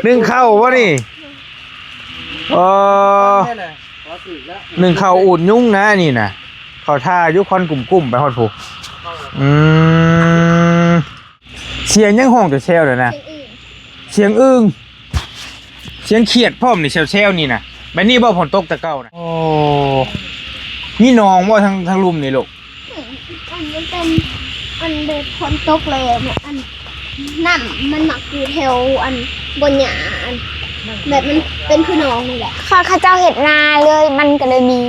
ໜຶ້ງເຂົ້າບໍ່ນີ້? ອໍ ໜຶ້ງເຂົ້າອູດຍຸງນະນີ້ນະ. ເຂົ້າທ່າຢູ່ ຄວັນກຸ້ມໆ ໄປຮອດພຸ້ນ. ອືມ ສຽງຫຍັງຮ້ອງແຊວໆ ແລ້ວນະ? ສຽງອຶ່ງ ສຽງອຶ່ງ ສຽງຂຽດພ້ອມນີ້ ແຊວໆ ນີ້ນະ. ແບບນີ້ບໍ່ ຝົນຕົກແຕ່ເກົ່ານະ? ໂອ້ ມີໜອງບໍ່ ທາງ ທາງລຸ່ມນີ້ລູກ? ອັນ ມັນເປັນ ອັນ ແບບຝົນຕົກແລ້ວ ອັນ ນ້ຳມັນມັກຢູ່ແຖວ ອັນ ບ່ອນຫຍ້າ ອັນ ແບບມັນເປັນຄືໜອງນີ້ແຫຼະ. ເຂົາ ເຂົາເຈົ້າເຮັດນາເລີຍ ມັນກໍເລີຍມີ.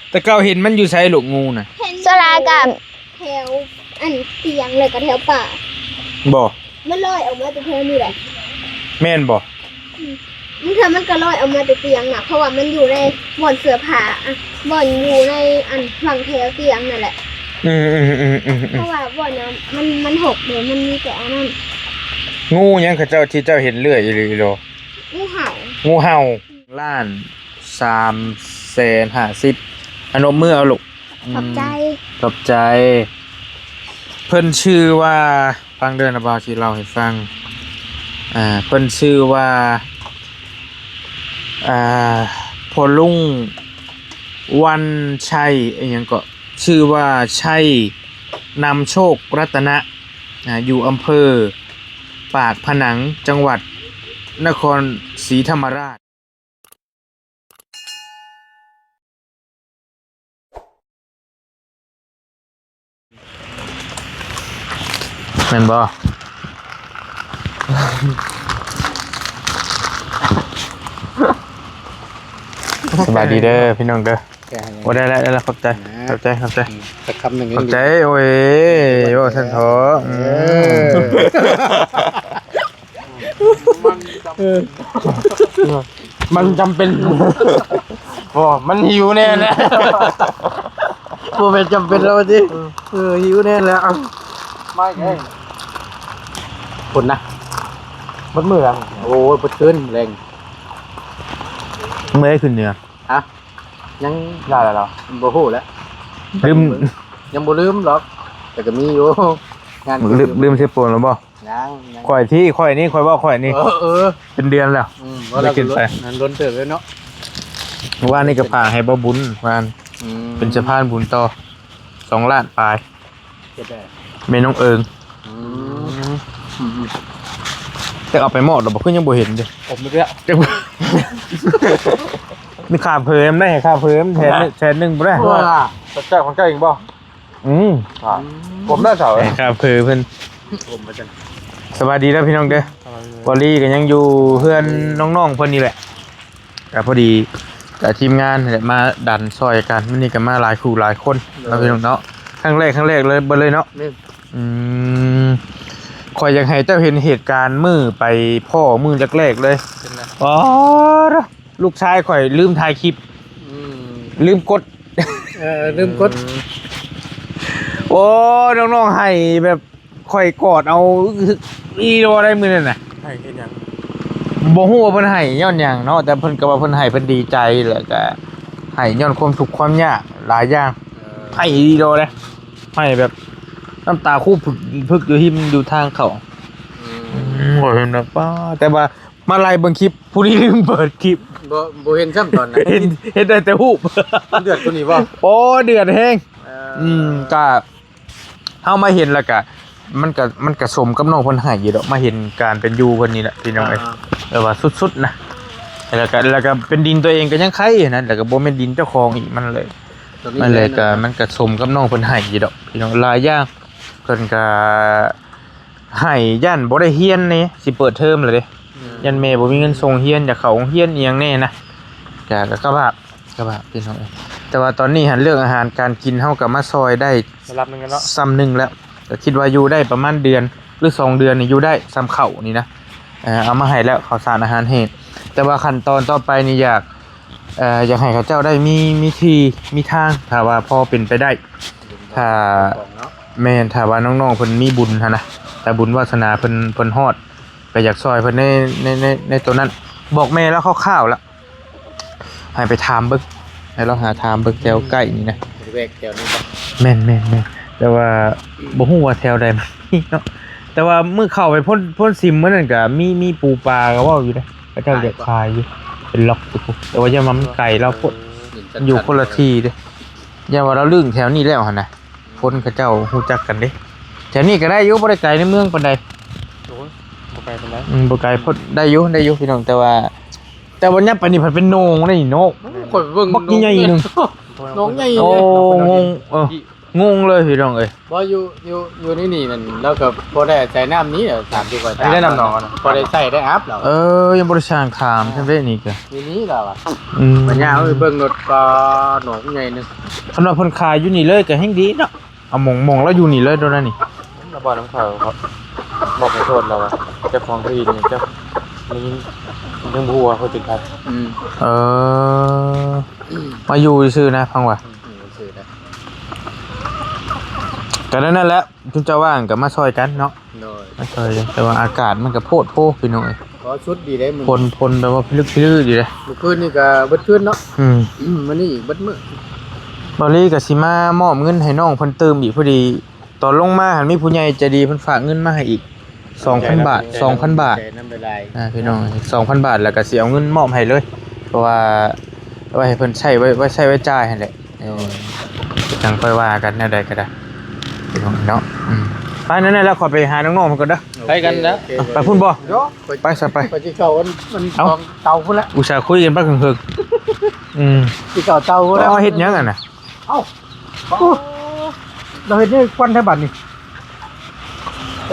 ແຕ່ເກົ່າເຫັນມັນຢູ່ໃສລູກ ງູນະ? ເຫັນຢູ່ ສ່ວນຫຼາຍກໍແຖວ ອັນ ຕຽງ ແລ້ວກໍແຖວປ່າ. ບໍ່ ມັນລອຍອອກມາແຕ່ແຖວນີ້ແຫຼະ. ແມ່ນບໍ່? ອືມ ບາງເທື່ອມັນກໍລອຍອອກມາແຕ່ຕຽງນະ ເພາະວ່າມັນຢູ່ໃນບ່ອນເສື້ອຜ້າ ອະ ບ່ອນຢູ່ໃນ ອັນ ຝັ່ງແຖວຕຽງນັ້ນແຫຼະ. ອືມໆໆໆໆ ເພາະວ່າບ່ອນນັ້ນມັນ ມັນຫົກເດ້ ມັນມີແຕ່ອັນນັ້ນ. ງູຫຍັງເຂົາເຈົ້າ ທີ່ເຈົ້າເຫັນເລື່ອຍອີ່ຫຼີໂລ? ງູເຫົ່າ ງູເຫົ່າ. ລ້ານສາມແສນຫ້າສິບ ອະ ນົບມືເອົາລູກ. ຂອບໃຈ ອືມ ຂອບໃຈ. ເພິ່ນຊື່ວ່າ ຟັງເດີ ນະບ່າວຊິເລົ່າໃຫ້ຟັງ. ອ່າ ເພິ່ນຊື່ວ່າ ອ່າ ພໍ່ລຸງວັນໄຊ ອີ່ຫຍັງເກາະ ຊື່ວ່າໄຊນຳໂຊກລັດຕະນະ ອ່າ ຢູ່ອຳເພີປາກພະໜັງ ຈັງຫວັດນະຄອນສີທຳມະລາດ. ແມ່ນບໍ່? ສະບາຍດີເດີພີ່ນ້ອງເດີ. ໂອ້ ໄດ້ແລ້ວ ໄດ້ແລ້ວ ຂອບໃຈ ຂອບໃຈ ຂອບໃຈ ອືມ ຈັກຄຳໜຶ່ງ ຂອບໃຈ. ໂອ້ຍ ເວົ້າຊັ້ນເຖາະ ເອີ ອືມ ມັນຈຳເປັນ ເອີ ມັນຈຳເປັນ ບໍ່ ມັນຫິວແນ່ແຫຼະ ບໍ່ແມ່ນຈຳເປັນແລ້ວຕິ ເອີ ເອີ ຫິວແນ່ແຫຼະ. ມາອີກແລ້ວ ຄົນນະ ໝົດມື້ແລ້ວ ໂອ້ຍ ເບິດຄືນແລງ ເມື່ອຍຂຶ້ນເໜືອ ຮະ ຍັງ ໄດ້ແລ້ວເນາະ ບໍ່ຮູ້ແລ້ວ ລືມ ຍັງບໍ່ລືມດອກ ແຕ່ກໍມີຢູ່ ງານ ລືມ ລືມເຊໂປນແລ້ວບໍ່? ຍັງ ຍັງ ຂ້ອຍທີ່ ຂ້ອຍນີ້ ຂ້ອຍເວົ້າຂ້ອຍນີ້ ເອີ ເອີ ເປັນເດືອນແລ້ວ ອືມ ບໍ່ໄດ້ກິນໄປ ນັ້ນດົນເຕີບແລ້ວເນາະ ວານນີ້ກໍຝາກໃຫ້ບໍ່ບຸນວານ ອືມ ເປັນສະພານບຸນຕໍ່ ສອງລ້ານປາຍ ເຮັດໄດ້ ແມ່ນ້ອງເອີງ ອືມ ອືມ ແຕ່ເອົາໄປມອບແລ້ວບໍ່ ຄືຍັງບໍ່ເຫັນຢູ່ ຜົມເລີຍ ຈັກ ນີ້ຄ່າເພີ່ມໄດ້ ຄ່າເພີ່ມແສນ ແສນໜຶ່ງບໍ່ໄດ້ ຂອງເຈົ້າ ຂອງເຈົ້າເອງບໍ່? ອືມ ອ່າ ຜົມໄດ້ເທົ່າ ຄ່າເພີ່ມເພິ່ນ ຜົມວ່າຊັ້ນ. ສະບາຍດີເດີພີ່ນ້ອງເດີ ບໍ່ລີກໍຍັງຢູ່ເຮືອນນ້ອງໆເພິ່ນນີ້ແຫຼະ ກໍພໍດີກໍທີມງານນີ້ແຫຼະມາດັນຊ່ອຍກັນ ມື້ນີ້ກໍມາຫຼາຍຄູ່ຫຼາຍຄົນເນາະ ໂດຍ ພີ່ນ້ອງເນາະ ຄັ້ງແລກ ຄັ້ງແລກເລີຍ ເບິດເລີຍເນາະ ແມ່ນ ອືມ ຂ້ອຍຢາກໃຫ້ເຈົ້າເຫັນເຫດການມື້ໄປພໍ້ມື້ແລກໆເລີຍ ເປັນໄງ? ອໍ ລູກຊາຍຂ້ອຍລືມຖ່າຍຄລິບ ອືມ ລືມກົດ ເອີ ລືມກົດ ອືມ ໂອ້ ນ້ອງໆໄຫ້ແບບ ຂ້ອຍກອດເອົາອີ່ຫຼໍ່ໄດ້ມື້ນັ້ນນະ ໃຫ້ເຮັດຫຍັງ? ບໍ່ຮູ້ວ່າເພິ່ນໃຫ້ຍ້ອນຫຍັງເນາະ ແຕ່ເພິ່ນກໍວ່າເພິ່ນໃຫ້ເພິ່ນດີໃຈ ແລ້ວກໍໃຫ້ຍ້ອນຄວາມທຸກຄວາມຍາກຫຼາຍຢ່າງ ເອີ ໃຫ້ອີ່ຫຼໍ່ເດ້ ໃຫ້ແບບນ້ຳຕາຄູຜຶກໆຢູ່ຫິມຢູ່ທາງເຂົ້າ ອືມ ອືມ ກໍເຫັນແບບ ປ້າ ແຕ່ວ່າມາໄລ່ເບິ່ງຄລິບ ຜູ້ນີ້ລືມເປີດຄລິບ ບໍ່ ບໍ່ເຫັນຊ້ຳຕອນນັ້ນ ເຫັນ ເຫັນໄດ້ແຕ່ຮູບ ເດືອດກວ່ານີ້ບໍ່? ໂອ້ ເດືອດແຮງ ເອີ ອືມ ກໍ ເຮົາມາເຫັນແລ້ວກະ ມັນກະ ມັນກະສົມກັບນ້ອງເພິ່ນໃຫ້ຢູ່ດອກ ມາເຫັນການເປັນຢູ່ເພິ່ນນີ້ແຫຼະພີ່ນ້ອງເອີຍ ອ່າ ແບບວ່າສຸດໆນະ ແລ້ວກະ ແລ້ວກະເປັນດິນຕົວເອງກໍຍັງໄຄຫັ້ນນະ ແລ້ວກະບໍ່ແມ່ນດິນເຈົ້າຂອງອີກ ມັນເລີຍ ມັນເລີຍກະ ມັນກະສົມກັບນ້ອງເພິ່ນໃຫ້ຢູ່ດອກພີ່ນ້ອງ ຫຼາຍຢ່າງ ເພິ່ນກະໃຫ້ ຢ້ານບໍ່ໄດ້ຮຽນນີ້ ຊິເປີດເທີມແລ້ວເດ້ ອືມ ຢ້ານແມ່ບໍ່ມີເງິນສົ່ງຮຽນ ຢາກເຂົ້າໂຮງຮຽນອີ່ຫຍັງແດ່ນະ ກະ ກະ ກະບາບ ກໍວ່າພີ່ນ້ອງເອີຍ ແຕ່ວ່າຕອນນີ້ຫັ້ນເລື່ອງອາຫານການກິນເຮົາກໍມາຊ່ອຍໄດ້ ລະດັບໜຶ່ງແລ້ວເນາະ ສ່ຳໜຶ່ງແລ້ວ ກໍຄິດວ່າຢູ່ໄດ້ປະມານເດືອນ ຫຼື ສອງເດືອນນີ້ຢູ່ໄດ້ສ່ຳເຂົ້ານີ້ນະ ເອີ ເອົາມາໃຫ້ແລ້ວ ເຂົ້າສານອາຫານແຫ້ງ ແຕ່ວ່າຂັ້ນຕອນຕໍ່ໄປນີ້ຢາກ ເອີ ຢາກໃຫ້ເຂົາເຈົ້າໄດ້ມີ ມີທີ່ມີທາງ ຖ້າວ່າພໍເປັນໄປໄດ້ ຖ້າ ແມ່ນ ຖ້າວ່ານ້ອງໆເພິ່ນມີບຸນຫັ້ນນະ ແຕ່ບຸນວາສະໜາເພິ່ນ ເພິ່ນຮອດ ກໍຢາກຊ່ອຍເພິ່ນໃນ ໃນ ໃນ ໃນໂຕນັ້ນ ບອກແມ່ລາວຄ່າວໆລະ ໃຫ້ໄປຖາມເບິ່ງ ໃຫ້ລາວຫາຖາມເບິ່ງແຖວໃກ້ນີ້ນະ ແຖວນີ້ບໍ່? ແມ່ນໆໆ ແຕ່ວ່າບໍ່ຮູ້ວ່າແຖວໃດມັນມີເນາະ ແຕ່ວ່າມື້ເຂົ້າໄປພົ້ນ ພົ້ນຊິມມື້ນັ້ນກະມີ ມີປູປາກະເວົ້າຢູ່ເດ້ ເຂົາເຈົ້າຢາກຂາຍຢູ່ ເປັນລັອກຢູ່ພຸ້ນ ແຕ່ວ່າຢ້ານວ່າມັນໄກລາວໂພດ ເອີ ຢູ່ຄົນລະທີ່ເດ້ ຢ້ານວ່າລາວລຶ້ງແຖວນີ້ແລ້ວຫັ້ນນະ ຄົນເຂົາເຈົ້າຮູ້ຈັກກັນເດ້ ແຖວນີ້ກະໄດ້ຢູ່ ບໍ່ໄດ້ໄກໃນເມືອງປານໃດ ໂອ້ຍ ບໍ່ໄກປານໃດ ອືມ ບໍ່ໄກ ພໍໄດ້ຢູ່ ໄດ້ຢູ່ພີ່ນ້ອງ ແຕ່ວ່າ ແຕ່ວ່າຍັບໄປນີ້ພັດເປັນໜອງເດ້ນີ້ເນາະ ໂອ້ຍ ຂ້ອຍເບິ່ງບັກໃຫຍ່ໜຶ່ງ ໜອງໃຫຍ່ ໂອ້ ງງ ເອີ ງົງເລີຍພີ່ນ້ອງເອີຍ ບໍ່ ຢູ່ ຢູ່ ຢູ່ໃນນີ້ນັ້ນ ລາວກໍພໍໄດ້ອາໄສນ້ຳນີ້ແຫຼະ ຕາມທີ່ຂ້ອຍຖາມ ໄດ້ນ້ຳໜອງ ພໍໄດ້ໃຊ້ໄດ້ອາບແລ້ວ ເອີ ຍັງບໍ່ໄດ້ສ້າງຂາມ ເອີ ຊັ້ນເດ້ນີ້ກໍ ນີ້ ນີ້ລາວວ່າ ອືມ ບັດຍາມໄປເບິ່ງລົດ ປາ ໜອງໃຫຍ່ໜຶ່ງ ຄັນວ່າເພິ່ນຂາຍຢູ່ນີ້ເລີຍກໍແຮ່ງດີເນາະ ເອົາໝ່ອງ ໝ່ອງລາວຢູ່ນີ້ເລີຍໂດນນັ້ນນີ້ ລາວບໍ່ນຳເຂົາ ບອກຂໍໂທດລາວວ່າ ເຈົ້າຂອງທີ່ດິນນີ້ ເຈົ້າ ໄດ້ຍິນ ຍັງບໍ່ຮູ້ວ່າເຂົາຈະຂາຍ ອືມ ເອີ ມາຢູ່ຊື່ໆນະ ຟັງວ່າ ອືມ ຢູ່ຊື່ໆນະ ກໍນັ້ນແຫຼະ ຈຸມເຈົ້າວ່າງກໍມາຊ່ອຍກັນເນາະ ໂດຍ ມາຊ່ອຍກັນ ແຕ່ວ່າອາກາດມັນກໍໂພດໂພພີ່ນ້ອງເອີຍ ພໍສຸດດີເດ້ມື້ນີ້ ຝົນ ຝົນແບບວ່າພິລຶກພິລືຢູ່ເດ້ ມື້ຄືນນີ້ກໍເບິດຄືນເນາະ ອືມ ມື້ນີ້ອີກເບິດມື້ ບ່າວລີກໍຊິມາມອບເງິນໃຫ້ນ້ອງເພິ່ນຕື່ມອີກ ພໍດີຕອນລົງມາຫັ້ນມີຜູ້ໃຫຍ່ໃຈດີເພິ່ນຝາກເງິນມາໃຫ້ອີກ ສອງພັນບາດ ຂອບໃຈນຳ ຂອບໃຈນຳ ຂອບໃຈນຳຫຼາຍໆ ອ່າ ພີ່ນ້ອງ ສອງພັນບາດ ແລ້ວກໍຊິເອົາເງິນມອບໃຫ້ເລີຍ ເພາະວ່າ ໄວ້ໃຫ້ເພິ່ນໃຊ້ ໄວ້ ໄວ້ໃຊ້ໄວ້ຈ່າຍຫັ້ນແຫຼະ ເອີ ຈັ່ງຄ່ອຍວ່າກັນແນວໃດກໍໄດ້ ພີ່ນ້ອງເນາະ ອືມ ໄປນັ້ນແຫຼະ ຂ້ອຍໄປຫານ້ອງໆເພິ່ນກ່ອນເດີ ໄປກັນນະ ໂອເຄ ໂອເຄ ໄປພຸ້ນບໍ່ ໂດຍ ໄປຊະໄປ ໄປກິນເຂົ້າອັນ ເອົ້າ ເຕົາພຸ້ນລະ ອຸດສ່າຄຸຍກັນປາກເຫິງໆ ອືມ ກິນເຂົ້າເຕົາພຸ້ນລະ ອໍ ເຮັດຫຍັງຫັ້ນນະ ເອົ້າ ໂອ້ ລາວເຮັດໃຫ້ຄວັນແທ້ບັດນີ້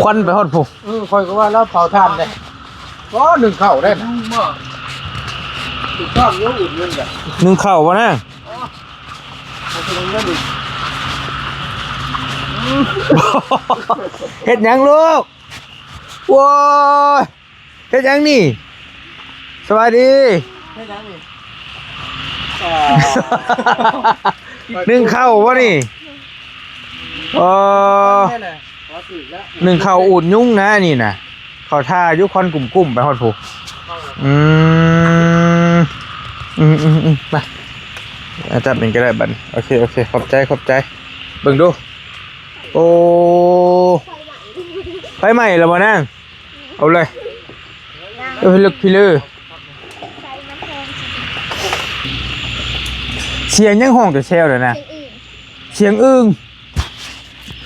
ຄວັນໄປຮອດພຸ້ນ ເອີ ຂ້ອຍກໍວ່າລາວເຜົາຖ່ານເດ້ ອໍ ໜຶ້ງເຂົ້າໄດ້ນະ ໜຶ້ງເຂົ້າບໍ່ນາງ ເຮັດຫຍັງລູກ ໂອ້ຍ ເຮັດຫຍັງນີ້ ສະບາຍດີ ເຮັດຫຍັງນີ້ ອໍ ໜຶ້ງເຂົ້າບໍ່ນີ້ ອໍ ໜຶ້ງເຂົ້າອູດຍຸງນະນີ້ນະ ເຂົ້າທ່າຢູ່ ຄວັນກຸ້ມໆໄປຮອດພຸ້ນ ອືມ ອືມໆໆ ມາ ຈັບເອງກໍໄດ້ບັດນີ້ ໂອເຄ ໂອເຄ ຂອບໃຈ ຂອບໃຈ ເບິ່ງດູ ໂອ້ ໄຟໄໝ້ແລ້ວບໍ່ນາງ ເອົາເລີຍ ເອີ ພິລຶກພິລື ສຽງຫຍັງຮ້ອງແຊວໆແລ້ວນະ ສຽງອຶ່ງ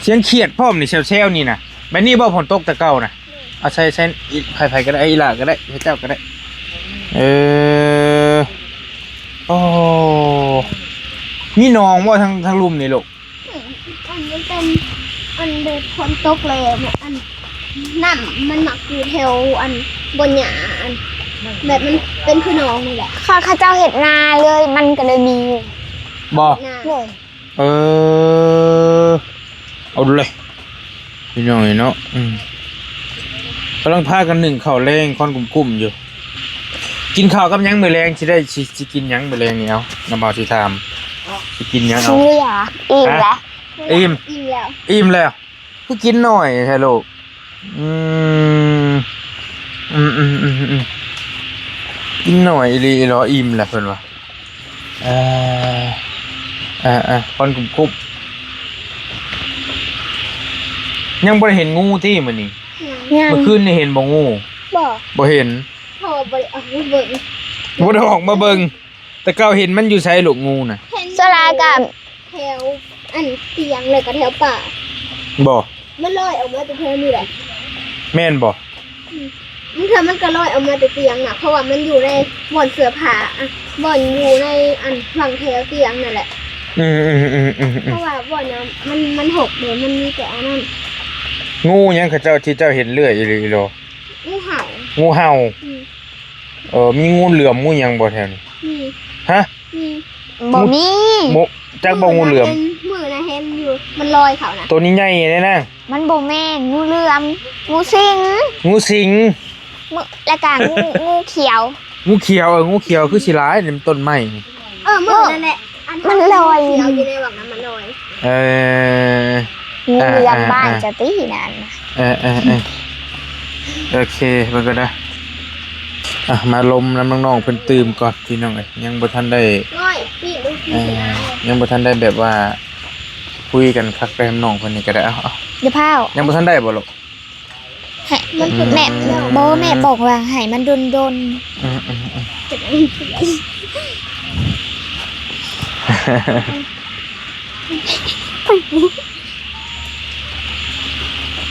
ສຽງອຶ່ງ ສຽງຂຽດພ້ອມນີ້ ແຊວໆນີ້ນະ ແບບນີ້ບໍ່ ຝົນຕົກແຕ່ເກົ່ານະ ເອົາໃສ່ ໃສ່ ໃຜໆກໍໄດ້ ອີ່ຫຼ້າກໍໄດ້ ໃຫ້ເຈົ້າກໍໄດ້ ເອີ ໂອ້ ມີໜອງບໍ່ ທາງ ທາງລຸ່ມນີ້ລູກ? ອືມ ອັນມັນເປັນ ອັນແບບຝົນຕົກແລ້ວ ອັນນ້ຳມັນມັກຢູ່ແຖວ ອັນບ່ອນຫຍ້າ ອັນແບບມັນເປັນຄືໜອງນີ້ແຫຼະ ເຂົາ ເຂົາເຈົ້າເຮັດນາເລີຍ ມັນກໍເລີຍມີ ບໍ່? ນາ ເອີ ເອົາເລີຍ ພີ່ນ້ອງເອີຍເນາະ ອືມ ກຳລັງພາກັນໜຶ້ງເຂົ້າແລງ ຄວັນກຸ້ມໆຢູ່ ກິນເຂົ້າກັບຫຍັງມື້ແລງ ຊິໄດ້ ຊິ ຊິກິນຫຍັງມື້ແລງນີ້ ເອົາ ນ້ຳບ່າວຊິຖາມ ຊິກິນຫຍັງ ເອົາ ບໍ່ຢາກ ອີ່ມແລ້ວ ອີ່ມ ອີ່ມແລ້ວ ອີ່ມແລ້ວ ຄືກິນໜ້ອຍແທ້ລູກ ອືມ ອືມໆໆໆ ກິນໜ້ອຍອີ່ຫຼີເນາະ ອີ່ມແລ້ວເພິ່ນວ່າ ເອີ ເອີໆ ຄວັນກຸ້ມໆ ຍັງບໍ່ໄດ້ເຫັນງູຕິມື້ນີ້? ຍັງ ມື້ຄືນນີ້ເຫັນບໍ່ງູ? ບໍ່ ບໍ່ເຫັນ ເພາະວ່າບໍ່ໄດ້ອອກມາເບິ່ງ ບໍ່ໄດ້ອອກມາເບິ່ງ ແຕ່ເກົ່າເຫັນມັນຢູ່ໃສລູກ ງູນະ? ເຫັນຢູ່ສ່ວນຫຼາຍກໍແຖວອັນຕຽງ ແລ້ວກໍແຖວປາກ ບໍ່? ມັນລອຍອອກມາແຕ່ແຖວນີ້ແຫຼະ ແມ່ນບໍ່? ອືມ ບາງເທື່ອມັນກໍລອຍອອກມາແຕ່ຕຽງນະ ເພາະວ່າມັນຢູ່ໃນບ່ອນເສື້ອຜ້າ ອະ ບ່ອນຢູ່ໃນອັນຫວ່າງແຖວຕຽງນັ້ນແຫຼະ ອືມໆໆໆໆ ເພາະວ່າບ່ອນນັ້ນມັນ ມັນຫົກເດ້ ມັນມີແຕ່ອັນນັ້ນ ງູຫຍັງເຂົາເຈົ້າ ທີ່ເຈົ້າເຫັນເລື່ອຍອີ່ຫຼີອີ່ຫຼໍ? ງູເຫົ່າ ງູເຫົ່າ ອືມ ເອີ ມີງູເຫຼືອມ ງູຫຍັງບໍ່ແຖວນີ້? ມີ ຮະ? ມີ ບໍ່ມີ ບໍ່ ຈັກບໍ່ງູເຫຼືອມ? ມື້ນະເຫັນຢູ່ ມັນລອຍເຂົ້ານະ ໂຕນີ້ໃຫຍ່ແດ່ນະ ມັນບໍ່ແມ່ນງູເຫຼືອມ ງູສິງ ງູສິງ ມື້ ແລ້ວກະງູ ງູຂຽວ ງູຂຽວ ເອີ ງູຂຽວຄືຊິຫຼາຍໃນຕົ້ນໄມ້ນີ້ ເອີ ມື້ນັ້ນແຫຼະ ອັນ ມັນລອຍ ເຂົາເຈົ້າເຫັນເຂົາຢູ່ໃນວັງນະ ມັນລອຍ ເອີ ງູເຫຼືອມ ອ່າ ບ້ານ ອ່າ ເຈົ້າຕິນັ້ນ ເອີໆໆ ໂອເຄ ເບິ່ງກ່ອນເດີ ອ່ະ ມາລົມນຳນ້ອງໆເພິ່ນຕື່ມກ່ອນ ພີ່ນ້ອງເອີຍ ຍັງບໍ່ທັນໄດ້ ເອີ ຍັງບໍ່ທັນໄດ້ແບບວ່າຄຸຍກັນຄັກແຕ່ນ້ອງເພິ່ນນີ້ກໍໄດ້ ເອົາໆ ຢ່າພ້າວ ຍັງບໍ່ທັນໄດ້ບໍ່ລູກ? ມັນເປັນ ແມ່ ແມ່ ບໍ່ ແມ່ບອກວ່າໃຫ້ມັນດົນໆ ອືມໆ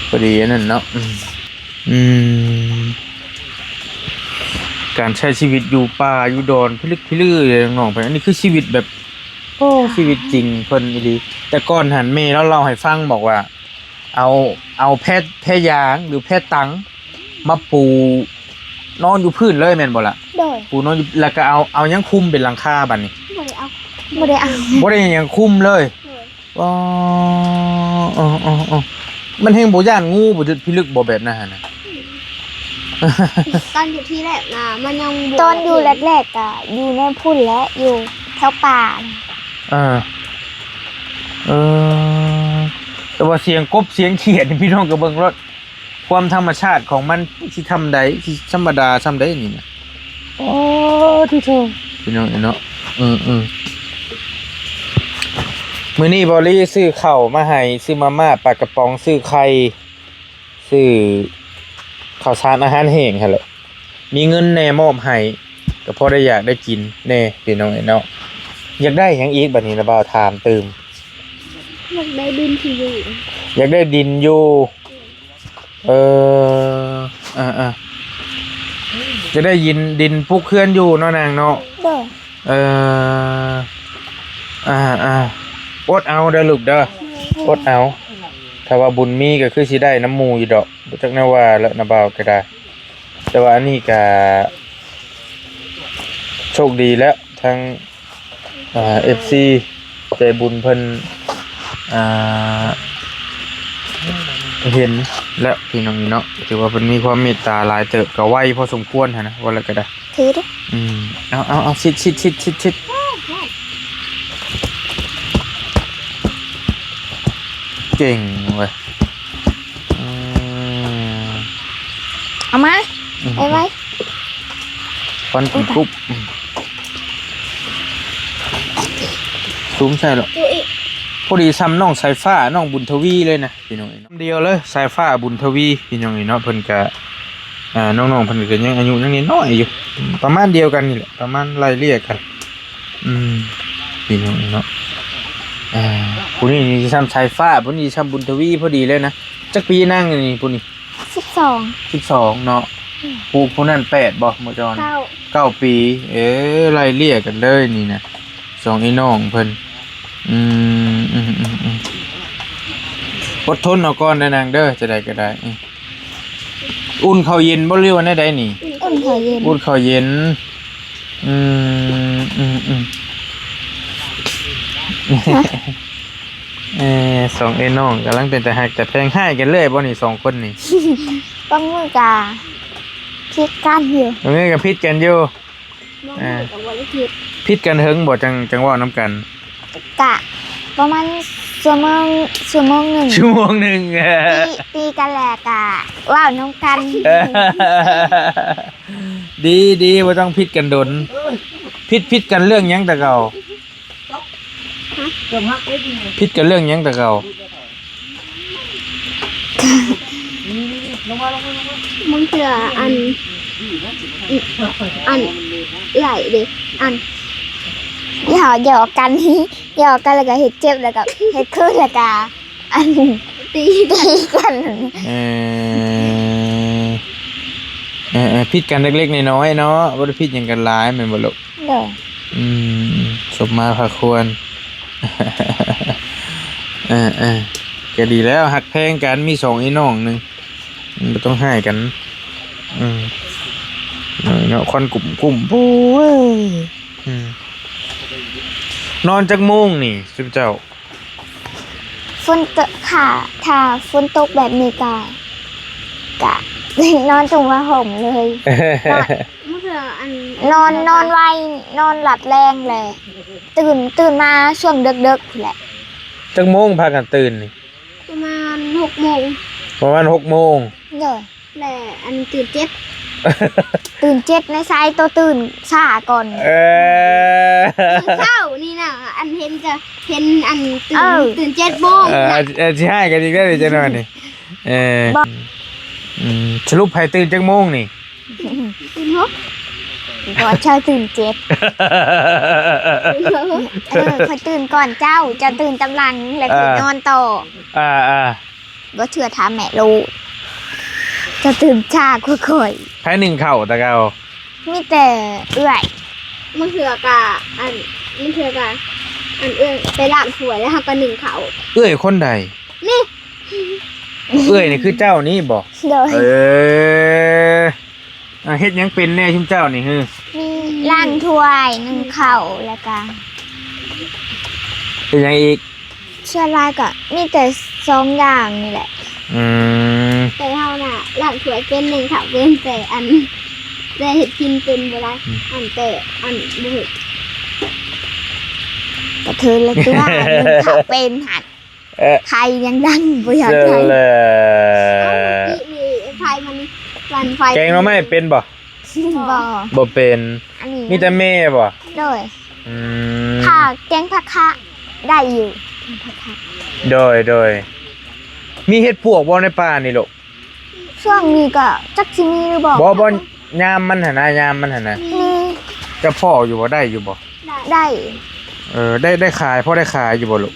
ໆ ພໍດີອັນນັ້ນເນາະ ອືມ ອືມ ການໃຊ້ຊີວິດຢູ່ປ່າຢູ່ດອນພິລຶກພິລືເດ້ນ້ອງໆ ອັນນີ້ຄືຊີວິດແບບ ໂອ້ ຊີວິດຈິງເພິ່ນອີ່ຫຼີ. ແຕ່ກ່ອນຫັ້ນແມ່ລາວເລົ່າໃຫ້ຟັງ ບອກວ່າ ເອົາ ເອົາແພ ແພຢາງ ຫຼືແພຕັງມາປູນອນຢູ່ພື້ນເລີຍແມ່ນບໍ່ລະ? ໂດຍ ປູນອນຢູ່ ແລ້ວກໍເອົາ ເອົາຫຍັງຄຸມເປັນຫຼັງຄາບັດນີ້? ບໍ່ໄດ້ເອົາ ບໍ່ໄດ້ເອົາ ບໍ່ໄດ້ຫຍັງຄຸມເລີຍ. ໂດຍ ອໍ ເອີໆໆ ມັນແຮງບໍ່ຢ້ານງູບໍ່ ພິລຶກບໍ່ແບບນັ້ນຫັ້ນນະ? ອືມ ຕອນຢູ່ທີ່ແລກນະ ມັນຍັງບໍ່ ຕອນຢູ່ແລກໆ ກະຢູ່ໃນພຸ້ນແຫຼະ ຢູ່ແຖວປ່ານະ. ເອີ ເອີ ແຕ່ວ່າສຽງກົບສຽງຂຽດນີ້ ພີ່ນ້ອງກໍເບິ່ງໂລດ ຄວາມທຳມະຊາດຂອງມັນຊິທຳໃດ ຊິທຳມະດາຊ່ຳໃດນີ້ນະ. ໂອ້ ໂທ້ ພີ່ນ້ອງເອີຍເນາະ ເອີໆ ມື້ນີ້ເບົາລີຊື້ເຂົ້າມາໃຫ້ ຊື້ມາມ່າ ປາກະປ໋ອງ ຊື້ໄຂ່ ຊື້ເຂົ້າສານອາຫານແຫ້ງຫັ້ນແຫຼະ ມີເງິນແດ່ມອບໃຫ້ ກໍພໍໄດ້ຢາກໄດ້ກິນແດ່ພີ່ນ້ອງເອີຍເນາະ. ຢາກໄດ້ຫຍັງອີກບັດນີ້ນະ ບ່າວຖາມຕື່ມ? ຢາກໄດ້ດິນທີ່ຢູ່ ຢາກໄດ້ດິນຢູ່ ເອີ ອ່າໆ ຈະໄດ້ຍິນ ດິນປຸກເຮືອນຢູ່ເນາະນາງເນາະ. ໂດຍ ເອີ ອ່າໆ ອົດເອົາເດີລູກເດີ ອົດເອົາ. ຖ້າວ່າບຸນມີກໍຄືຊິໄດ້ນຳໝູ່ຢູ່ດອກ ບໍ່ຈັກແນວວ່າແຫຼະ ນ້າບ່າວກໍໄດ້. ແຕ່ວ່າອັນນີ້ກໍໂຊກດີແລ້ວ ທາງ ອ່າ ເອັຟຊີໃຈບຸນເພິ່ນ ອ່າ ເຫັນແລ້ວພີ່ນ້ອງເນາະ ຖືວ່າເພິ່ນມີຄວາມເມດຕາຫຼາຍເຕີບ ກໍໄວພໍສົມຄວນຫັ້ນນະ ວ່າແລ້ວກໍໄດ້. ຖືເດ້. ອືມ ເອົາໆໆ ຊິດໆໆ ເກັ່ງເວີຍ. ອືມ ເອົາມາ ອືມ ໄວໆ ຄວັນກຸບໆ ອືມ ຊູມໃສ່ແລ້ວ ພໍດີຊ່ຳນ້ອງສາຍຟ້າ ນ້ອງບຸນທະວີເລີຍນະ ພີ່ນ້ອງເອີຍເນາະ. ດຽວເລີຍ ສາຍຟ້າ ບຸນທະວີ ພີ່ນ້ອງເອີຍເນາະ ເພິ່ນກະ ອ່າ ນ້ອງໆ ເພິ່ນກະຍັງອາຍຸຍັງນ້ອຍໆຢູ່ ປະມານດຽວກັນນີ້ແຫຼະ ປະມານໄລ່ເລ່ຍກັນ. ອືມ ພີ່ນ້ອງເນາະ ອ່າ ຜູ້ນີ້ນີ້ຊ່ຳສາຍຟ້າ ຜູ້ນີ້ຊ່ຳບຸນທະວີ ພໍດີເລີຍນະ. ຈັກປີນາງນີ້ ຜູ້ນີ້? ສິບສອງ ສິບສອງເນາະ. ອືມ ຜູ້ ຜູ້ນັ້ນແປດບໍ່? ໝໍຈອນ ເກົ້າ ເກົ້າປີ. ເອີ ໄລ່ເລ່ຍກັນເລີຍນີ້ນະ ສອງອ້າຍນ້ອງເພິ່ນ. ອືມ ອືມໆໆ ອົດທົນເອົາກ່ອນເດີນາງເດີ ຈັ່ງໃດກໍໄດ້. ອືມ ອຸ່ນເຂົ້າເຢັນບໍ່ ຫຼືວ່າແນວໃດນີ້? ອຸ່ນເຂົ້າເຢັນ ອຸ່ນເຂົ້າເຢັນ. ອືມ ອືມໆ ຮະ? ເອີ ສອງເອື້ອຍນ້ອງກຳລັງເປັນຕາຮັກຕາແພງ. ຮ້າຍກັນເລື້ອຍບໍ່ນີ້ ສອງຄົນນີ້? ບາງມື້ກະຜິດກັນຢູ່ ບາງມື້ກະຜິດກັນຢູ່. ອ່າ ຜິດກັນເຫິງບໍ່ ຈັ່ງ ຈັ່ງເວົ້ານຳກັນ? ກະປະມານຊົ່ວໂມງ ຊົ່ວໂມງໜຶ່ງ ຊົ່ວໂມງໜຶ່ງ. ຕີ ຕີກັນແລ້ວກະເວົ້ານຳກັນ. ດີ ດີ ບໍ່ຕ້ອງຜິດກັນດົນ. ຜິດ ຜິດກັນເລື່ອງຫຍັງແຕ່ເກົ່າ? ຮະ? ຜິດກັນເລື່ອງຫຍັງແຕ່ເກົ່າ? ບາງເທື່ອອັນ ອັນ ເອື້ອຍເດ້ ອັນ ຫຍອກ ຫຍອກກັນ ຫຍອກກັນແລ້ວກໍເຮັດເຈັບ ແລ້ວກໍເຮັດຄືນ ແລ້ວກໍ ອັນ ຕີ ຕີກັນ. ເອີ ເອີໆ ຜິດກັນເລັກໆນ້ອຍໆເນາະ ບໍ່ໄດ້ຜິດຫຍັງກັນຫຼາຍແມ່ນບໍ່ລູກ? ໂດຍ. ອືມ ສົມມາພາຄວນ. ເອີໆ ກໍດີແລ້ວ ຮັກແພງກັນ ມີສອງອ້າຍນ້ອງໜຶ່ງ ບໍ່ຕ້ອງຮ້າຍກັນ. ອືມ ເນາະ ຄວັນກຸ້ມໆ ໂອ້ຍ. ອືມ ນອນຈັກໂມງນີ້ຊຸມເຈົ້າ? ຝົນຕົກ ຖ້າ ຖ້າຝົນຕົກແບບນີ້ກະ ກະນອນຈຸ່ມຜ້າຫົ່ມເລີຍ. ນອນ ນອນ ນອນໄວ ນອນຫຼັບແລງແຫຼະ ຕື່ນ ຕື່ນມາຊ່ວງເດິກໆພຸ້ນແຫຼະ. ຈັກໂມງພາກັນຕື່ນນີ້? ປະມານຫົກໂມງ. ປະມານຫົກໂມງ. ໂດຍ. ແລະ ອັນຕື່ນເຈັດ ຕື່ນເຈັດໃນຊາຍໂຕຕື່ນຊ້າກ່ອນ. ເອີ ເຊົ້ານີ້ນະ ອັນເຫັນກະເຫັນອັນຕື່ນ ເອີ ຕື່ນເຈັດໂມງ. ເອີ ນະ ເອີ ຊິຮ້າຍກັນອີກແລ້ວຈັກໜ້ອຍນີ້. ເອີ ບໍ່ ອືມ ສະຫຼຸບໃຜຕື່ນຈັກໂມງນີ້? ຕື່ນຫົກ ກ່ອນເຈົ້າຕື່ນເຈັດ. ເອີ ຂ້ອຍຕື່ນກ່ອນເຈົ້າ ເຈົ້າຕື່ນຕາມຫຼັງ ແລ້ວຂ້ອຍ ອ່າ ນອນຕໍ່. ອ່າໆ ບໍ່ເຊື່ອຖາມແມ່ໂລດ ເຈົ້າຕື່ນຊ້າກວ່າຂ້ອຍ. ໃຜໜຶ້ງເຂົ້າແຕ່ເກົ່າ? ມີແຕ່ເອື້ອຍ. ບາງເທື່ອກະ ອັນ ບາງເທື່ອກະ ອັນ ເອື້ອຍໄປລ້າງຖ້ວຍ ແລ້ວເຮົາກະໜຶ້ງເຂົ້າ. ເອື້ອຍຄົນໃດ? ນີ້ ເອື້ອຍນີ້ຄືເຈົ້ານີ້ບໍ? ໂດຍ. ເອີ ອ່າ ເຮັດຫຍັງເປັນແດ່ຊຸມເຈົ້ານີ້? ຄື ມີລ້າງຖ້ວຍ ໜຶ້ງເຂົ້າ ແລ້ວກະ ເຮັດຫຍັງອີກ? ສ່ວນຫຼາຍກໍມີແຕ່ສອງຢ່າງນີ້ແຫຼະ. ອືມ ແຕ່ເຮົານະລ້າງຖ້ວຍເປັນ ໜຶ້ງເຂົ້າເປັນ ແຕ່ອັນ ແຕ່ເຮັດກິນເປັນບໍ່ໄດ້. ອືມ ອັນແຕ່ອັນບໍ່ເຮັດ ກະເທີນລະຕົວະ ໜຶ້ງເຂົ້າເປັນຫັ້ນ. ເອີ ໄຂ່ຍັງດັງບໍ່ຢາກໄຂ່. ເອີ ເອົາ ເມື່ອກີ້ນີ້ໄຂ່ມັນປັ່ນໄຟ. ແກງໜໍ່ໄມ້ເປັນບໍ່? ບໍ່ ບໍ່ເປັນ. ອັນນີ້ ມີແຕ່ແມ່ບໍ່? ໂດຍ. ອືມ ຖ້າແກງຜັກຄະໄດ້ຢູ່ ແກງຜັກຄະ. ໂດຍ ໂດຍ. ມີເຫັດປວກບໍ່ໃນປ່ານີ້ລູກ? ຊ່ວງນີ້ກໍຈັກຊິມີຫຼືບໍ່. ບໍ່ ບໍ່ ຍາມມັນຫັ້ນນະ ຍາມມັນຫັ້ນນະ. ມີ. ເຈົ້າພໍ້ຢູ່ບໍ່? ໄດ້ຢູ່ບໍ່? ໄດ້. ເອີ ໄດ້ ໄດ້ຂາຍ ພໍໄດ້ຂາຍຢູ່ບໍ່ລູກ?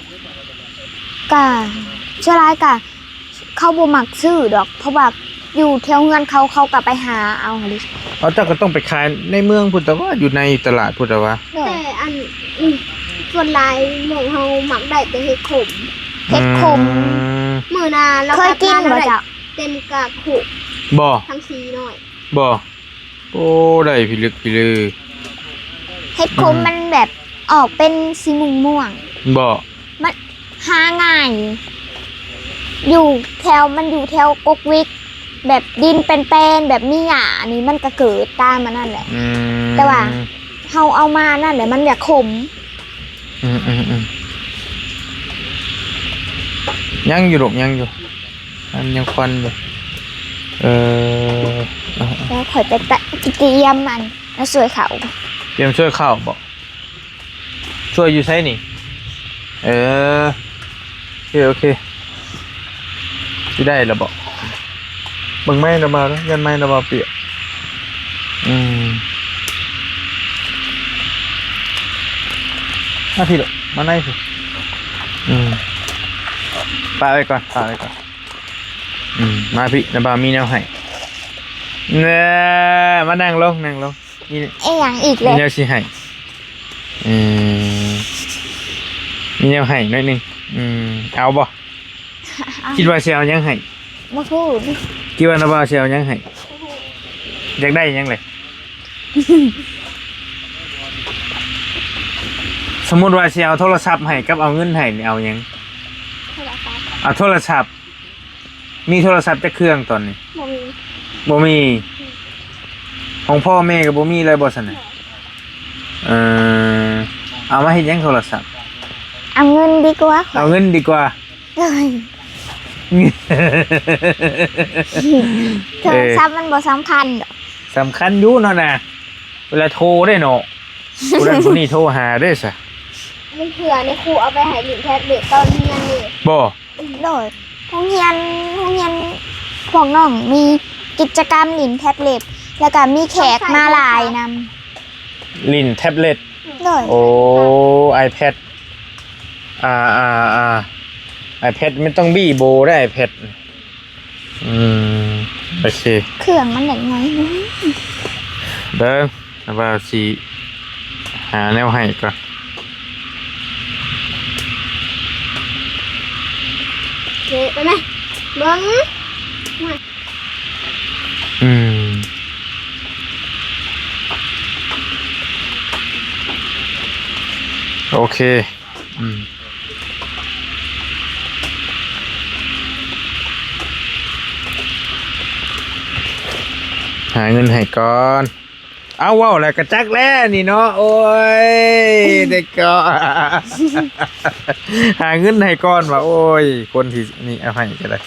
ກະສ່ວນຫຼາຍກະ ເຂົາບໍ່ມັກຊື້ດອກ ເພາະວ່າຢູ່ແຖວເຮືອນເຂົາ ເຂົາກໍໄປຫາເອົາຫັ້ນເດ. ເອົາ ເຈົ້າກໍຕ້ອງໄປຂາຍໃນເມືອງພຸ້ນຕະວະ ຢູ່ໃນຕະຫຼາດພຸ້ນຕະວະ. ໂດຍ. ແຕ່ອັນ ອືມ ສ່ວນຫຼາຍໝູ່ເຮົາມັກໄດ້ແຕ່ເຫັດຂົມ. ເຫັດຂົມ. ອືມ ມື້ນາລາວ ເຄີຍກິນບໍ່ເຈົ້າ? ເຕັມກະຄຸ. ບໍ່. ທັງສີ່ໜ້ອຍ. ບໍ່. ໂອ້ ໄດ້ພິລຶກພິລື. ເຫັດຂົມ ອືມ ມັນແບບອອກເປັນສີມ່ວງໆ. ບໍ່. ມັນຫາງ່າຍ ຢູ່ແຖວ ມັນຢູ່ແຖວກົກວິກ ແບບດິນແປນໆ ແບບມີຫຍ້ານີ້ ມັນກະເກີດຕາມອັນນັ້ນແຫຼະ. ອືມ ແຕ່ວ່າເຮົາເອົາມານັ້ນແຫຼະ ມັນຢາກຂົມ. ອືມໆໆ ຍັງຢູ່ລູກ ຍັງຢູ່. ອັນຍັງຄວັນຢູ່. ເອີ ແລ້ວຂ້ອຍໄປຕະ ໄປຕຽມອັນ ມາຊ່ວຍເຂົາ. ຕຽມຊ່ວຍເຂົາບໍ? ຊ່ວຍຢູ່ໃສນີ້? ເອີ ໂອເຄ ໂອເຄ. ຊິໄດ້ລະບໍ? ເບິ່ງໄມ້ລະບ່າວເດີ ຢ້ານໄມ້ລະບ່າວປຽກ. ອືມ ມາພີ້ລູກ ມາໃນພີ້. ອືມ ປະໄວ້ກ່ອນ ປະໄວ້ກ່ອນ. ອືມ ມາພີ້ ລະບ່າວມີແນວໃຫ້. ແນ່ ມານັ່ງລົງ ນັ່ງລົງ. ມີອີ່ຫຍັງອີກແຫຼະ? ມີແນວຊິໃຫ້. ເອີ ມີແນວໃຫ້ໜ້ອຍໜຶ່ງ. ອືມ ເອົາບໍ່? ເອົາ. ຄິດວ່າຊິເອົາຫຍັງໃຫ້? ບໍ່ຮູ້. ຄິດວ່ານະບ່າວຊິເອົາຫຍັງໃຫ້? ບໍ່ຮູ້. ຢາກໄດ້ຫຍັງເລີຍ? ສົມມຸດວ່າຊິເອົາໂທລະສັບໃຫ້ກັບເອົາເງິນໃຫ້ນີ້ ເອົາຫຍັງ? ໂທລະສັບ. ເອົາໂທລະສັບ. ມີໂທລະສັບຈັກເຄື່ອງຕອນນີ້? ບໍ່ມີ. ບໍ່ມີ. ຂອງພໍ່ແມ່ກໍບໍ່ມີເລີຍບໍ່ຊັ້ນນະ? ບໍ່. ເອີ ເອົາມາເຮັດຫຍັງໂທລະສັບ? ເອົາເງິນດີກວ່າ. ເອົາເງິນດີກວ່າ. ໂດຍ. ໂທລະສັບມັນບໍ່ສຳຄັນດອກ. ສຳຄັນຢູ່ເນາະນະ ເວລາໂທເດ້ເນາະ. ຜູ້ນັ້ນຜູ້ນີ້ໂທຫາເດ້ຊະ. ມັນເພື່ອໃນຄູເອົາໄປໃຫ້ຫຼິ້ນແທັບເລັດຕອນຮຽນນີ້. ບໍ່. ໂດຍ. ໂຮງຮຽນ ໂຮງຮຽນພວກນ້ອງມີກິດຈະກຳຫຼິ້ນແທັບເລັດ ແລ້ວກະມີແຂກມາຫຼາຍນຳ. ຫຼິ້ນແທັບເລັດ. ໂດຍ. ໂອ້ ໄອແພັດ. ອ່າ ອ່າ ອ່າ ໄອແພັດມັນຕ້ອງບີ້ໂບໄດ໋ ໄອແພັດ. ອືມ ໂອເຄ. ເຄື່ອງມັນຢາກໃຫຍ່. ເບິ່ງ ວ່າຊິຫາແນວໃຫ້ກ່ອນ. ເຈ ໄປໄໝ? ເບິ່ງ. ອືມ ໂອເຄ. ອືມ ຫາເງິນໃຫ້ກ່ອນ. ເອົາ ເວົ້າແລ້ວກະຈັກແລ້ວນີ້ເນາະ. ໂອ້ຍ ເດັກກໍ ຫາເງິນໃຫ້ກ່ອນວ່າ. ໂອ້ຍ ຄົນທີ່ນີ້ເອົາໃຫ້ກໍໄດ້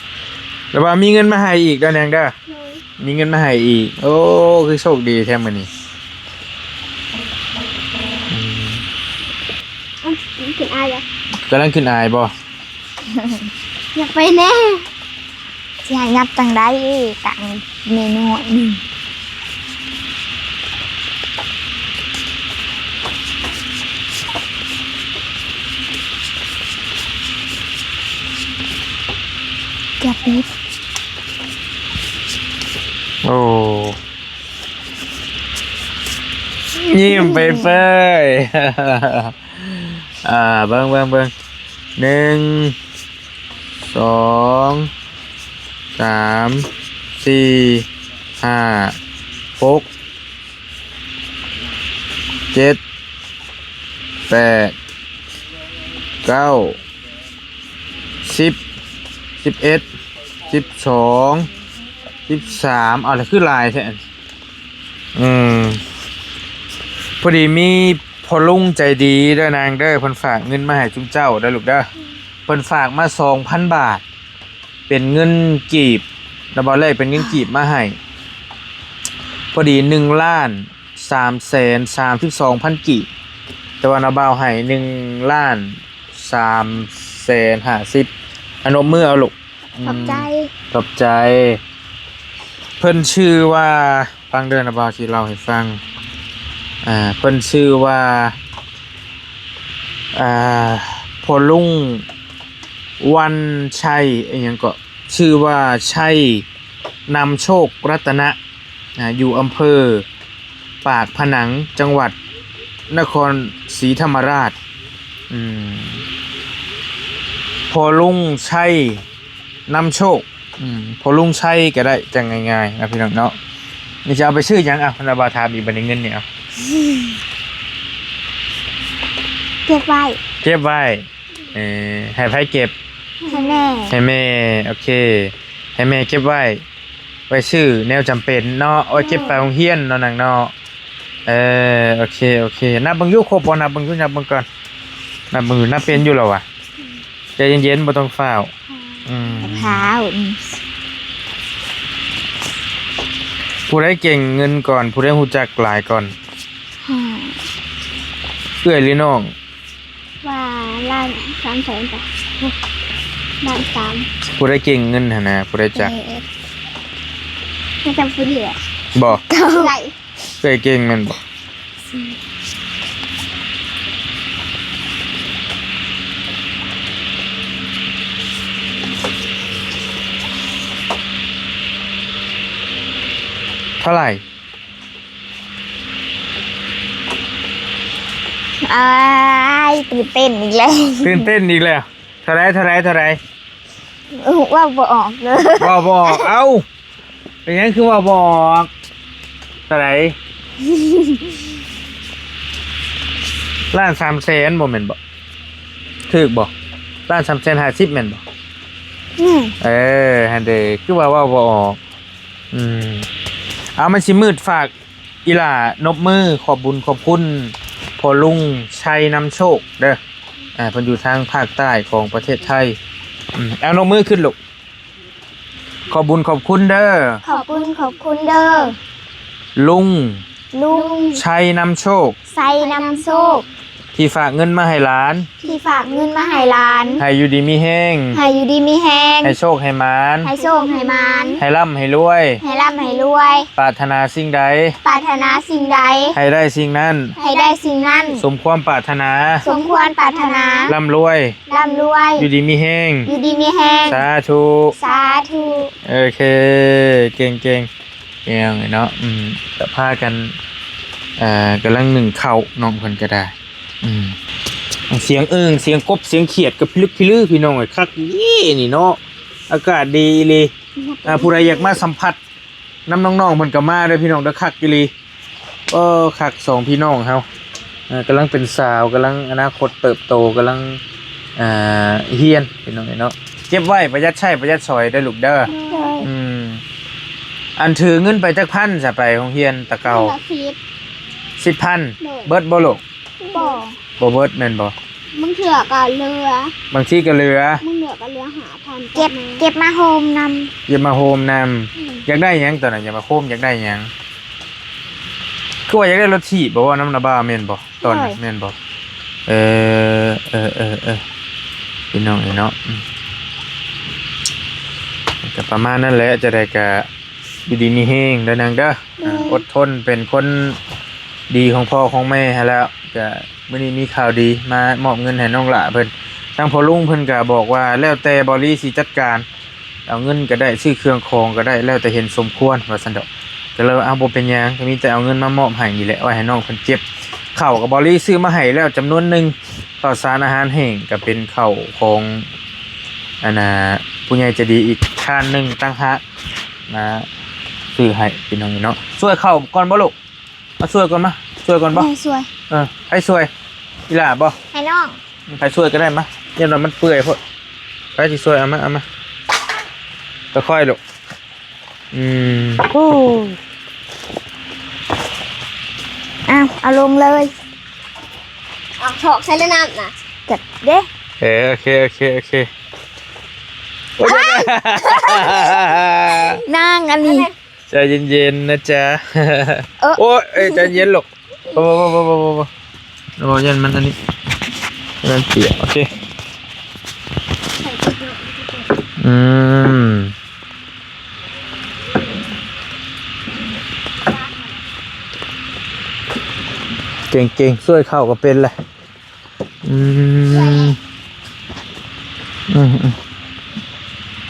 ແລ້ວວ່າມີເງິນມາໃຫ້ອີກເດີ ນາງເດີ. ໂດຍ. ມີເງິນມາໃຫ້ອີກ. ໂອ້ ຄືໂຊກດີແທ້ມື້ນີ້. ອືມ ເອົ້າ ຂຶ້ນອາຍແລ້ວ. ກຳລັງຂຶ້ນອາຍບໍ່? ຢາກໄປແດ່. ຊິໃຫ້ນັບຈັ່ງໃດ? ຕັ້ງແມ່ນ້ອຍໜຶ່ງ ຈະປິດ. ໂອ້ ຍິ້ມເປີຍໆ. ອ່າ ເບິ່ງ ເບິ່ງ ເບິ່ງ ໜຶ່ງ ສອງ ສາມ ສີ່ ຫ້າ ຫົກ ເຈັດ ແປດ ເກົ້າ ສິບ ສິບເອັດ ສິບສອງ ສິບສາມ ເອົາລະ ຄືຫຼາຍແທ້. ອືມ ພໍດີມີພໍ່ລຸງໃຈດີເດີນາງເດີ ເພິ່ນຝາກເງິນມາໃຫ້ຊຸມເຈົ້າເດີລູກເດີ. ເພິ່ນຝາກມາສອງພັນບາດ ເປັນເງິນກີບ ລະບ່າວແລກເປັນເງິນກີບມາໃຫ້ ພໍດີໜຶ່ງລ້ານສາມແສນສາມສິບສອງພັນກີບ ແຕ່ວ່າລະບ່າວໃຫ້ໜຶ່ງລ້ານສາມແສນຫ້າສິບ ອະ ນົບມືເອົາລູກ. ຂອບໃຈ ອືມ ຂອບໃຈ. ເພິ່ນຊື່ວ່າ ຟັງເດີ ລະບ່າວຊິເລົ່າໃຫ້ຟັງ. ອ່າ ເພິ່ນຊື່ວ່າ ອ່າ ພໍ່ລຸງວັນໄຊ ອີຫຍັງເກາະ ຊື່ວ່າໄຊນຳໂຊກລັດຕະນະ ອ່າ ຢູ່ອຳເພີປາກພະໜັງ ຈັງຫວັດນະຄອນສີທຳມະລາດ. ອືມ ພໍ່ລຸງໄຊນຳໂຊກ. ອືມ ພໍ່ລຸງໄຊກໍໄດ້ ຈັ່ງງ່າຍໆນະພີ່ນ້ອງເນາະ. ນີ້ຈະເອົາໄປຊື້ຫຍັງ? ເອົາ ລະບ່າວຖາມອີກບັດນີ້ ເງິນນີ້ ເອົາ ເກັບໄວ້ ເກັບໄວ້. ເອີ ໃຫ້ໃຜເກັບ? ໃຫ້ແມ່ ໃຫ້ແມ່. ໂອເຄ ໃຫ້ແມ່ເກັບໄວ້ ໄວ້ຊື້ແນວຈຳເປັນເນາະ ໄວ້ເກັບໄປໂຮງຮຽນເນາະນາງເນາະ. ເອີ ໂອເຄ ໂອເຄ ນັບເບິ່ງຢູ່ ຄົບບໍ່? ນັບເບິ່ງຢູ່ ນັບເບິ່ງກ່ອນ ນັບເບິ່ງຢູ່ ນັບເປັນຢູ່ລະວະ. ໃຈເຢັນໆ ບໍ່ຕ້ອງຟ້າວ. ອືມ ຟ້າວ. ອືມ ຜູ້ໃດເກັ່ງເງິນກ່ອນ ຜູ້ໃດຮູ້ຈັກຫຼາຍກ່ອນ? ຫ້າ ເອື້ອຍຫຼືນ້ອງ? ວ່າລ້ານສາມແສນປະ ໂອ້ ລ້ານສາມ. ຜູ້ໃດເກັ່ງເງິນຫັ້ນນະ ຜູ້ໃດຈັກ? ເອີ ແຕ່ຜູ້ນີ້ແຫຼະ ບໍ່ ໄດ້ ເອື້ອຍເກັ່ງແມ່ນບໍ່? ເທົ່າໃດ? ອ້າຍ ຕື່ນເຕັ້ນອີກແລ້ວ ຕື່ນເຕັ້ນອີກແລ້ວ. ເທົ່າໃດ? ເທົ່າໃດ? ເທົ່າໃດ? ເອີ ເວົ້າບໍ່ອອກເດີ ເວົ້າບໍ່ອອກ. ເອົ້າ ເປັນຫຍັງຄືເວົ້າບໍ່ອອກ? ເທົ່າໃດ? ລ້ານສາມແສນບໍ່ແມ່ນບໍ່? ຖືກບໍ່? ລ້ານສາມແສນຫ້າສິບແມ່ນບໍ່? ແມ່ນ. ເອີ ຫັ້ນເດ ຄືວ່າເວົ້າບໍ່ອອກ. ອືມ ເອົາ ມັນຊິມືດ ຝາກອີຫຼ້ານົບມືຂອບບຸນຂອບຄຸນພໍ່ລຸງໄຊນຳໂຊກເດີ ອ່າ ເພິ່ນຢູ່ທາງພາກໃຕ້ຂອງປະເທດໄທ. ອືມ ເອົາ ນົບມືຂຶ້ນລູກ. ຂອບບຸນຂອບຄຸນເດີ ຂອບບຸນຂອບຄຸນເດີ ລຸງ ລຸງ ໄຊນຳໂຊກ ໄຊນຳໂຊກ ທີ່ຝາກເງິນມາໃຫ້ຫຼານ ທີ່ຝາກເງິນມາໃຫ້ຫຼານ ໃຫ້ຢູ່ດີມີແຮງ ໃຫ້ຢູ່ດີມີແຮງ ໃຫ້ໂຊກໃຫ້ໝານ ໃຫ້ໂຊກໃຫ້ໝານ ໃຫ້ລ່ຳໃຫ້ລວຍ ໃຫ້ລ່ຳໃຫ້ລວຍ ປາດຖະໜາສິ່ງໃດ ປາດຖະໜາສິ່ງໃດ ໃຫ້ໄດ້ສິ່ງນັ້ນ ໃຫ້ໄດ້ສິ່ງນັ້ນ ສົມຄວາມປາດຖະໜາ ສົມຄວາມປາດຖະໜາ ລ່ຳລວຍ ລ່ຳລວຍ ຢູ່ດີມີແຮງ ຢູ່ດີມີແຮງ ສາທຸ ສາທຸ ໂອເຄ ເກັ່ງໆ ເກັ່ງເນາະ. ອືມ ກະພາກັນ ເອີ ກຳລັງໜຶ້ງເຂົ້າ ນ້ອງເພິ່ນກະໄດ້. ອືມ ສຽງເອີ່ງ ສຽງກົບ ສຽງຂຽດກະພິລຶກພິລື ພີ່ນ້ອງເອີຍ ຄັກອີ່ຫຼີນີ້ເນາະ ອາກາດດີອີ່ຫຼີ. ອ່າ ຜູ້ໃດຢາກມາສຳຜັດ ນຳນ້ອງໆເພິ່ນກະມາເດີພີ່ນ້ອງເດີ ຄັກອີ່ຫຼີ. ເອີ ຄັກສອງພີ່ນ້ອງເຮົາ ເອີ ກຳລັງເປັນສາວ ກຳລັງອະນາຄົດເຕີບໂຕ ກຳລັງ ອ່າ ຮຽນພີ່ນ້ອງເອີຍເນາະ. ເກັບໄວ້ປະຢັດໃຊ້ປະຢັດສອຍເດີລູກເດີ. ໂດຍ. ອືມ ອັນຖືເງິນໄປຈັກພັນຊະ ໄປໂຮງຮຽນແຕ່ເກົ່າ? ຄົນລະສິບ ສິບພັນ. ໂດຍ. ເບິດບໍ່ລູກ? ບໍ່ ບໍ່ເບິດແມ່ນບໍ່? ບາງເທື່ອກໍເຫຼືອ ບາງທີກໍເຫຼືອ ບາງເທື່ອກໍເຫຼືອຫ້າພັນ ເກັບ ເກັບມາໂຮມນຳ ເກັບມາໂຮມນຳ. ອືມ ຢາກໄດ້ຫຍັງຕອນນັ້ນ? ຢາກມາໂຮມ ຢາກໄດ້ຫຍັງ? ຄືວ່າຢາກໄດ້ລົດຖີບບໍ່ ເວົ້ານຳນ້າບ່າວແມ່ນບໍ່? ຕອນນັ້ນ ໂດຍ ແມ່ນບໍ່? ເອີ ເອີ ເອີ ເອີ ພີ່ນ້ອງເອີຍເນາະ. ອືມ ກໍປະມານນັ້ນແຫຼະ ຈັ່ງໃດກໍຢູ່ດີມີແຮງເດີນາງເດີ. ອ່າ ອົດທົນ ເປັນຄົນດີຂອງພໍ່ຂອງແມ່ຫັ້ນແຫຼະ. ກໍມື້ນີ້ມີຂ່າວດີມາມອບເງິນໃຫ້ນ້ອງຫຼ້າເພິ່ນ. ທາງພໍ່ລຸງເພິ່ນກໍບອກວ່າ ແລ້ວແຕ່ບ່າວລີຊິຈັດການ ເອົາເງິນກໍໄດ້ ຊື້ເຄື່ອງຂອງກໍໄດ້ ແລ້ວແຕ່ເຫັນສົມຄວນ ວ່າຊັ້ນດອກ. ກໍເລີຍວ່າ ເອົາ ບໍ່ເປັນຫຍັງ ກໍມີແຕ່ເອົາເງິນມາມອບໃຫ້ນີ້ແຫຼະ ໄວ້ໃຫ້ນ້ອງເພິ່ນເກັບ. ເຂົ້າກໍບ່າວລີຊື້ມາໃຫ້ແລ້ວຈຳນວນໜຶ່ງ ເຂົ້າສານອາຫານແຫ້ງ ກໍເປັນເຂົ້າຂອງ ອັນນ່າ ຜູ້ໃຫຍ່ໃຈດີອີກທ່ານໜຶ່ງຕ່າງຫາກ ມາຊື້ໃຫ້ພີ່ນ້ອງເນາະ. ຊ່ວຍເຂົ້າກ່ອນບໍ່ລູກ? ມາຊ່ວຍກ່ອນ ມາຊ່ວຍກ່ອນບໍ່? ແມ່ຊ່ວຍ. ເອີ ໃຜຊ່ວຍ? ອີ່ຫຼ້າບໍ່? ໃຫ້ນ້ອງ. ໃຜຊ່ວຍກໍໄດ້ ມາ. ຢ້ານວ່າມັນເປື່ອຍໂພດ. ໃຜຊິຊ່ວຍ? ເອົາມາ ເອົາມາ. ຄ່ອຍໆລູກ. ອືມ ໂອ້ ອ້າວ ເອົາລົງເລີຍ. ເອົາຖອກໃສ່ແລ້ວນ້ຳນະ ຈັດເດ້. ເອີ ໂອເຄ ໂອເຄ ໂອເຄ. ໂອ້ຍ ນາງອັນນີ້ ໃຈເຢັນໆນະຈ໊ະ. ເອີ ໂອ້ຍ ເອີຍ ໃຈເຢັນລູກ. ບໍ່ ບໍ່ ບໍ່ ບໍ່ ບໍ່ ບໍ່ ບໍ່ ຢ້ານມັນອັນນີ້ ມັນເປຍກ. ໂອເຄ ອືມ ເກັ່ງໆ ຊ່ວຍເຂົ້າກໍເປັນແຫຼະ. ອືມ ອືມ ອືມ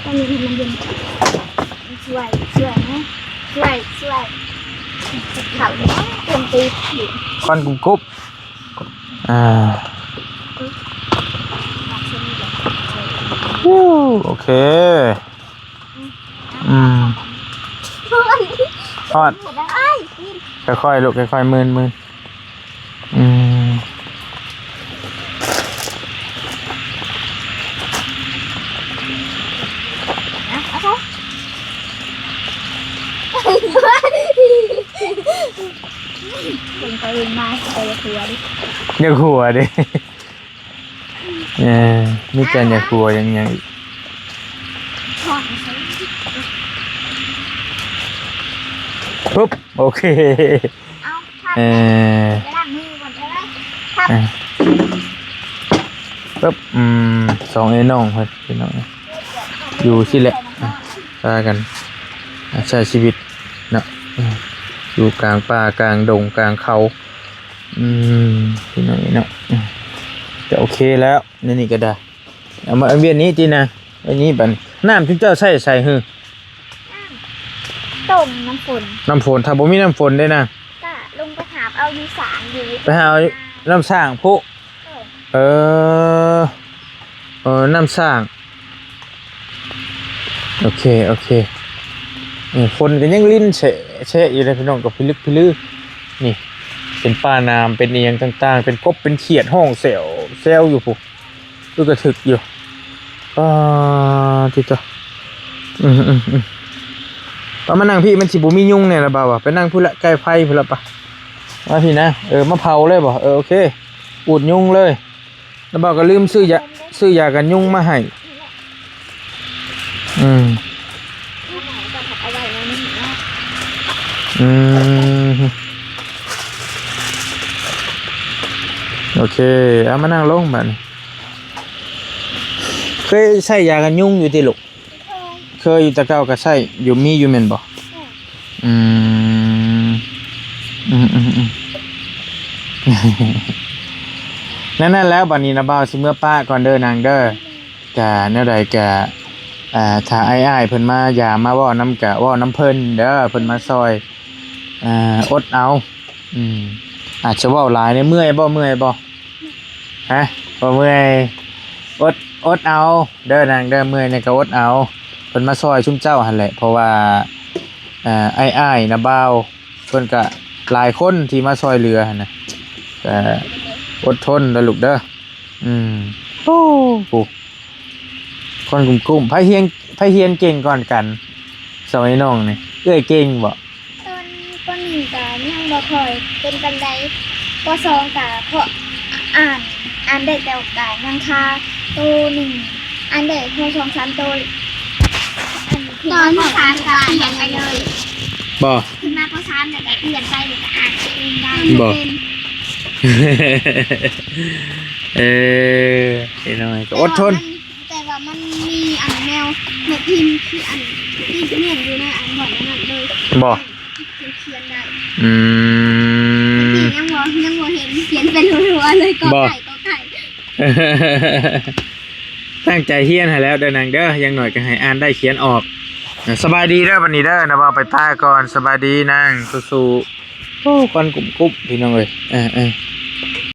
ຕ້ອງເຮັດໃຫ້ມັນເຢັນ. ຊ່ວຍ ຊ່ວຍນະ ຊ່ວຍ ຊ່ວຍ. ເຂົ້າເຕັມຕີ. ຄວັນກຸບໆ ອ່າ ໂອເຄ. ອືມ ຮອດ ຄ່ອຍໆລູກ ຄ່ອຍໆ ໝື່ນໆ. ອືມ ເອົາ ເອົາ ເພິ່ນໄປເພິ່ນມາ ໄປຢາກຫົວເດ້ ຢາກຫົວເດ້. ເອີ ມີແຕ່ຢາກຫົວ ຍັງ ຍັງອີກ. ປຶບ ໂອເຄ. ເອົາ ເອີ ໄປລ້າງມືກ່ອນເດີ້. ເອີ ປຶບ ອືມ ສອງເອື້ອຍນ້ອງເພິ່ນ ພີ່ນ້ອງ ຢູ່ຊີ້ແຫຼະ ພາກັນໃຊ້ຊີວິດເນາະ ຢູ່ກາງປ່າກາງດົງກາງເຂົາ. ອືມ ພີ່ນ້ອງເນາະ ອືມ ກໍໂອເຄແລ້ວ ໃນນີ້ກໍໄດ້. ເອົາມາ ເອົາວຽນນີ້ຕິນາງ ອັນນີ້ບັດ ນ້ຳຈຸເຈົ້າໃຊ້ໃສຫື? ນ້ຳຕົ້ມ ນ້ຳຝົນ ນ້ຳຝົນ. ຖ້າບໍ່ມີນ້ຳຝົນເດ້ນາງ ກໍລົງໄປຫາເອົາຢູ່ສາງຢູ່ ໄປຫາເອົານ້ຳສ້າງພຸ້ນ. ເອີ ເອີ ເອີ ນ້ຳສ້າງ. ໂອເຄ ໂອເຄ. ນີ້ ຝົນກໍຍັງລິນແຊະໆຢູ່ເດ້ພີ່ນ້ອງ ກໍພິລຶກພິລື. ນີ້ ເປັນປ່າໜາມ ເປັນອີ່ຫຍັງຕ່າງໆ ເປັນກົບເປັນຂຽດຮ້ອງແຊວແຊວຢູ່ພຸ້ນ ຄືກະທຶກຢູ່. ປາດຕິໂຕ. ອືມໆໆ ປະມານນັ່ງພີ້ ມັນຊິບໍ່ມີຍຸງແດ່ລະບ່າວວ່າ ໄປນັ່ງພຸ້ນລະ ໃກ້ໄຟພຸ້ນລະປະ. ມາພີ້ນະ ເອີ ມາເຜົາເລີຍບໍ່? ເອີ ໂອເຄ ອູດຍຸງເລີຍ. ລະບ່າວກໍລືມຊື້ຢາ ຊື້ຢາກັນຍຸງມາໃຫ້. ອືມ ອືມ ໂອເຄ ເອົາມານັ່ງລົງບາດນີ້. ເຄີຍໃຊ້ຢາກັນຍຸງຢູ່ຕິລູກ? ເຄີຍ ເຄີຍຢູ່ ແຕ່ເກົ່າກໍໃຊ້ຢູ່ ມີຢູ່ແມ່ນບໍ່? ອືມ ອືມ ອືມ ອືມ ນັ້ນແຫຼະ ບາດນີ້ນະບ່າວຊິເມືອປະກ່ອນເດີນາງເດີ. ກະແນວໃດກະ ອ່າ ຖ້າອ້າຍໆເພິ່ນມາຢາມມາເວົ້ານຳ ກະເວົ້ານຳເພິ່ນເດີ ເພິ່ນມາຊ່ອຍ ອ່າ ອົດເອົາ. ອືມ ອາດຈະເວົ້າຫຼາຍແດ່. ເມື່ອຍບໍ່? ເມື່ອຍບໍ່? ຮະ? ບໍ່ເມື່ອຍ. ອົດ ອົດເອົາເດີນາງເດີ ເມື່ອຍນີ້ກໍອົດເອົາ. ເພິ່ນມາຊ່ອຍຊຸມເຈົ້າຫັ້ນແຫຼະ ເພາະວ່າ ເອີ ອ້າຍໆນະບ່າວ ເພິ່ນກະຫຼາຍຄົນທີ່ມາຊ່ອຍເຫຼືອຫັ້ນນະ ກະອົດທົນເດີລູກເດີ. ອືມ ໂອ້ ຜູ້ ຄົນກຸ້ມໆ ໃຜຮຽນ ໃຜຮຽນເກັ່ງກ່ອນກັນ ສອງອ້າຍນ້ອງນີ້? ເອື້ອຍເກັ່ງບໍ່? ຕອນ ປ.ໜຶ່ງ ກະຍັງບໍ່ຄ່ອຍເປັນປານໃດ ປ.ສອງ ກະພໍອ່ານ ອ່ານໄດ້ແຕ່ກະຍັງຄາໂຕໜຶ່ງ ອ່ານໄດ້ພໍສອງສາມໂຕ. ຕອນ ປ.ສາມ ກະປ່ຽນໄປເລີຍ ບໍ່? ຂຶ້ນມາ ປ.ສາມ ແລ້ວກະປ່ຽນໄປ ແລ້ວກະອ່ານເອງໄດ້ ບໍ່? ບໍ່ເປັນ. ເອີ ເອີນ້ອຍ ກໍອົດທົນ. ແຕ່ວ່າມັນ ແຕ່ວ່າມັນມີອັນແນວ ແມ່ພິມຄືອັນທີ່ແມ່ນຢູ່ໃນອັນບ່ອນອັນນັ້ນເລີຍ ບໍ່ ຂຽນໄດ້ ອືມ ແຕ່ກີ້ຍັງບໍ່ ຍັງບໍ່ເຫັນຂຽນເປັນຫົວໆເລີຍ ກໍ ບໍ່ ໄກ່ກໍໄກ່ ຕັ້ງໃຈຮຽນຫັ້ນແຫຼ້ວເດີນາງເດີ ຢ່າງໜ້ອຍກໍໃຫ້ອ່ານໄດ້ຂຽນອອກ. ສະບາຍດີເດີບັດນີ້ເດີ ນະເວົ້າໄປປ້າກ່ອນ ສະບາຍດີນາງ ສູ້ໆ. ໂອ້ ຄວັນກຸບໆ ພີ່ນ້ອງເອີຍ ເອີ